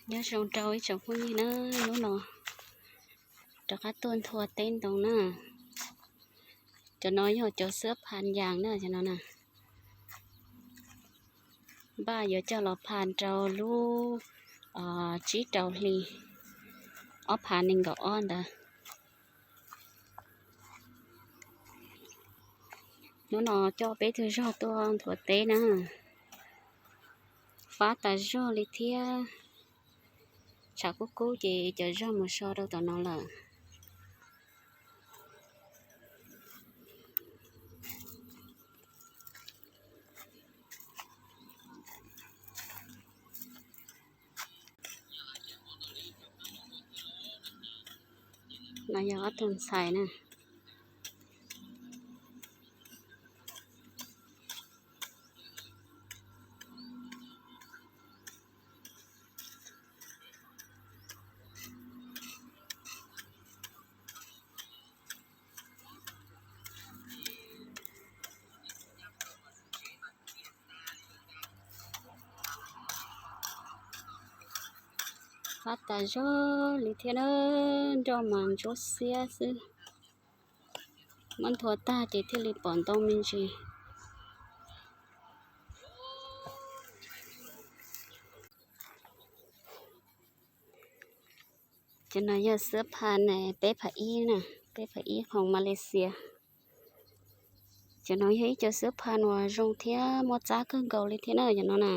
Nyob zoo rau ib tsoom phooj ywg na, hnub no rov qab tuaj nthua teb ntoo na. Cov no yog cov xwab pha yas na, cov no na. Npaj yuav coj los pha rau lub tsib rau hli ob phav nees nkaum ob ntawd. Hnub no coj peb tug zog tuaj nthuav teb na. Fab tas zog li thiab. Tshav kub kub ces cov zog mus so rau tom no lawm. No yog ob tug ntxhais na. Fab tas zog li thiab na, nroj mas ntsuab xiab xwb. Muab nthua tag ces thiaj li pom ntoo me ntsis. Cov no yog xwab pha peb phav ib na, peb phav ib khoom Malaysia. Cov no yog ib co xwab pha uas zoo thiab muaj txab kawg nkaus li thiab na cov no na.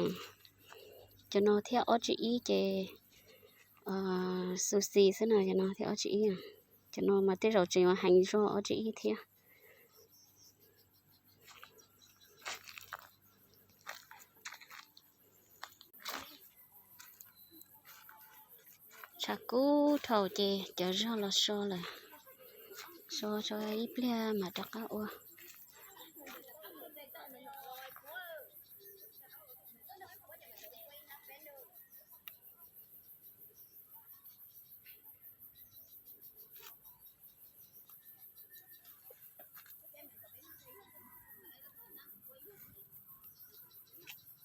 Cov no thiab ob tsib ib ces xu xis xwb no, cov no thiab ob tsib ib. Cov no mas tej zaum tseem yuav heev zog ob tsib ib thiab. Tshav kub dhau ces cov zog los so lawm. So so ib pliag mam rov qab ua.